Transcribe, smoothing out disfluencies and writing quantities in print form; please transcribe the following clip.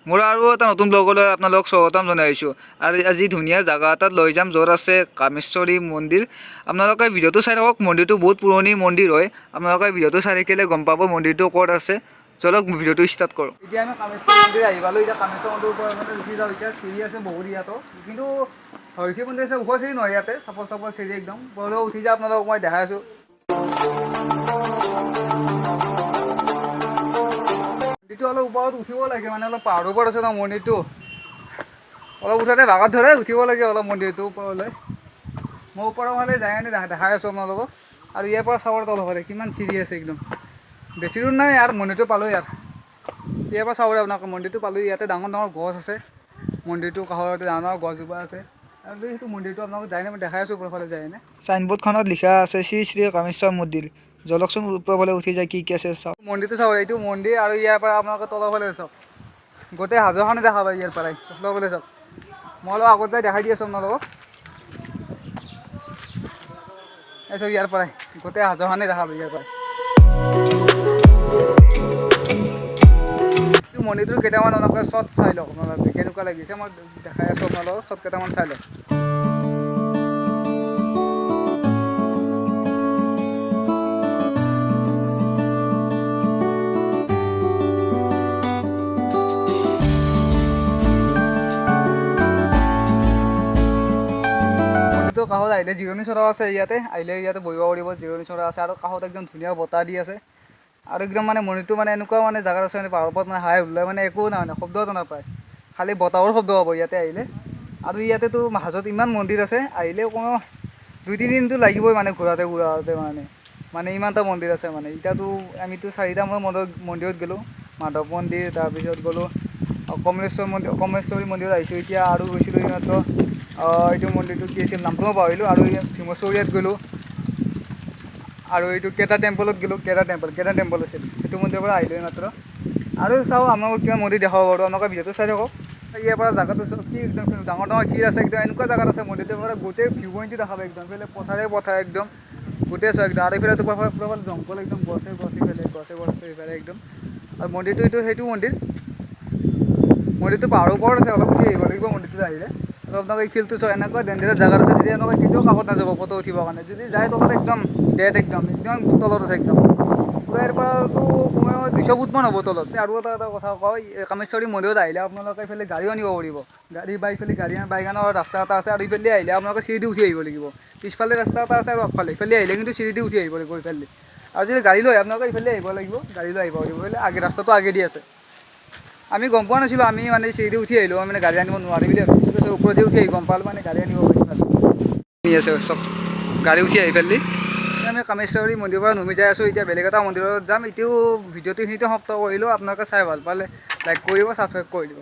মোৰ আৰু এটা নতুন ব্লগলৈ আপোনালোক স্বাগতম জনাইছোঁ। আৰু আজি ধুনীয়া জেগা এটাত লৈ যাম, য'ত আছে কামেশ্বৰী মন্দিৰ। আপোনালোকে ভিডিঅ'টো চাই থাকক। মন্দিৰটো বহুত পুৰণি মন্দিৰ হয়। আপোনালোকে ভিডিঅ'টো চাই থাকিলে গম পাব মন্দিৰটো ক'ত আছে। চলক, ভিডিঅ'টো ষ্টাৰ্ট কৰোঁ। এতিয়া আমি কামেশ্বৰ মন্দিৰ আহি পালোঁ। এতিয়া কামেশ্বৰ মন্দিৰৰ ওপৰত মানে উঠি যাওঁ। এতিয়া চিৰি আছে বহুত ইয়াতো, কিন্তু হৰিষী মন্দিৰ আছে, ওখ চিৰি নহয় ইয়াতে, চাপৰ চাপৰ চিৰি একদম। ওপৰলৈ উঠি যাওঁ, আপোনালোকক মই দেখাই আছোঁ। মন্দিৰটো অলপ ওপৰত উঠিব লাগে, মানে অলপ পাহাৰৰ ওপৰত আছে ন মন্দিৰটো। অলপ উঠাতে ভাগত ধৰে, উঠিব লাগে অলপ মন্দিৰটো ওপৰলৈ। মই ওপৰৰ ফালে যাই আনি দেখাই আছোঁ আপোনালোকক। আৰু ইয়াৰ পৰা চাবৰ তলৰ ফালে কিমান চিৰি আছে একদম। বেছি দূৰ নাই আৰু মন্দিৰটো পালোঁ। ইয়াত ইয়াৰ পৰা চাব আপোনালোকে, মন্দিৰটো পালোঁ। ইয়াতে ডাঙৰ ডাঙৰ গছ আছে, মন্দিৰটোৰ কাষতে ডাঙৰ ডাঙৰ গছজোপা আছে। আৰু সেইটো মন্দিৰটো আপোনালোক যাই মই দেখাই আছোঁ ওপৰৰ ফালে যায় এনে। চাইনবোৰ্ডখনত লিখা আছে শ্ৰী শ্ৰী কামেশ্বৰ মন্দিৰ। জলকচোন, ওপৰৰ ফালে উঠি যায় কি কি আছে চাওক। মন্দিৰটো চাব, এইটো মন্দিৰ। আৰু ইয়াৰ পৰা আপোনালোকে তলৰ ফালে চাওক, গোটেই হাজোখনে দেখা পায় ইয়াৰ পৰাই। তলৰ ফালে চাওক, মই অলপ আগত যাই দেখাই দি আছোঁ আপোনালোকক। এই চাওক, ইয়াৰ পৰাই গোটেই হাজোখনে দেখা পায় ইয়াৰ পৰাই। এইটো মন্দিৰটোৰ কেইটামান আপোনালোকে শ্বট চাই লওক। আপোনালোকে কেনেকুৱা লাগিছে মই দেখাই আছোঁ আপোনালোকক। শ্বট কেইটামান চাই লওক। মন্দিৰটোৰ কাষত আহিলে জিৰণি চৰা আছে। ইয়াতে আহিলে ইয়াতে বহিব পাৰিব, জিৰণি চৰা আছে। আৰু কাষত একদম ধুনীয়া বতাহ দি আছে। আৰু একদম মানে মন্দিৰটো মানে এনেকুৱা মানে জেগাত আছে, মানে পাহাৰৰ ওপৰত, মানে হাই ওলাই মানে একো নাই, মানে শব্দ এটা নাপায়, খালি বতাহৰ শব্দ পাব ইয়াতে আহিলে। আৰু ইয়াতেতো হাজোত ইমান মন্দিৰ আছে, আহিলে কমেও 2-3 দিনটো লাগিবই মানে ঘূৰাতে ঘূৰাতে। মানে মানে ইমানটা মন্দিৰ আছে। মানে এতিয়াতো আমিতো চাৰিটা মান মন্দিৰত গ'লোঁ। মাধৱ মন্দিৰ, তাৰপিছত গ'লোঁ কমলেশ্বৰ মন্দিৰ, কমলেশ্বৰী মন্দিৰত আহিছোঁ এতিয়া। আৰু গৈছিলোঁ এইমাত্ৰ, এইটো মন্দিৰটো কি আছিল নামটো মই পাহৰিলোঁ। আৰু ভীমেশ্বৰীয়াত গ'লোঁ আৰু এইটো কেটা টেম্পলত গ'লোঁ। কেটা টেম্পল, কেটা টেম্পল আছিল সেইটো মন্দিৰৰ পৰা আহিলোঁ এইমাত্ৰ। আৰু চাওঁ আপোনালোকক কিমান মন্দিৰ দেখাব পাৰোঁ, আপোনালোকে ভিডিঅ'টো চাই থাকক। ইয়াৰ পৰা জেগাটো চাওক, কি একদম ডাঙৰ ডাঙৰ শিল আছে। একদম এনেকুৱা জেগাত আছে মন্দিৰটোৰ পৰা গোটেই ভিউ পইণ্টটো দেখা পায় একদম। এইফালে পথাৰে পথাৰ একদম গোটেই চাওক একদম। আৰু এইফালেতো পুৰা জংঘল একদম, গছে গছ ইফালে, গছে গছ ইফালে একদম। আৰু মন্দিৰটো এইটো সেইটো মন্দিৰ, মন্দিৰটো পাহাৰৰ ওপৰত আছে, অলপ উঠি আহিব লাগিব মন্দিৰটোত আহিলে। আৰু আপোনালোকে এই শিলটো চাওক, এনেকুৱা ডেঞ্জাৰাছ জেগাত আছে, যদি এনেকুৱা শিলটোৰ কাষত নাযাব ফটো উঠিবৰ কাৰণে। যদি যায় তলত একদম ডেড, একদম একদম তলত আছে একদম পুৰা। ইয়াৰ পৰাতো কমেও 200 ফুটমান হ'ব তলত। আৰু এটা কথা কওঁ, এই কামেশ্বৰী মন্দিৰত আহিলে আপোনালোকে এইফালে গাড়ীও আনিব পাৰিব। গাড়ী বা ইফালে গাড়ী বাইক আনাৰ ৰাস্তা এটা আছে। আৰু ইফালে আহিলে আপোনালোকে চিৰি দি উঠি আহিব লাগিব। পিছফালে ৰাস্তা এটা আছে আৰু আগফালে ইফালে আহিলে কিন্তু চিৰি দি উঠি আহিব লাগিব ইফালে। আৰু যদি গাড়ী লৈ আহে আপোনালোকে ইফালে আহিব লাগিব, গাড়ী লৈ আহিব পাৰিব। ইফালে আগে ৰাস্তাটো আগেদি আছে। আমি গম পোৱা নাছিলোঁ, আমি মানে চিৰি দি উঠি আহিলোঁ, মানে গাড়ী আনিব নোৱাৰি বুলি ভাবিছিলোঁ। তাৰপিছত ওপৰত উঠি আহি গম পালোঁ মানে গাড়ী আনিব পাৰি আছে চব গাড়ী উঠি আহি পেলি। আমি কামেশ্বৰী মন্দিৰৰ পৰা নুমি যাই আছোঁ, এতিয়া বেলেগ এটা মন্দিৰত যাম। এতিয়াও ভিডিঅ'টো এইখিনিতে সমাপ্ত কৰিলোঁ। আপোনালোকে চাই ভাল পালে লাইক কৰিব, ছাবস্ক্ৰাইব কৰি দিব।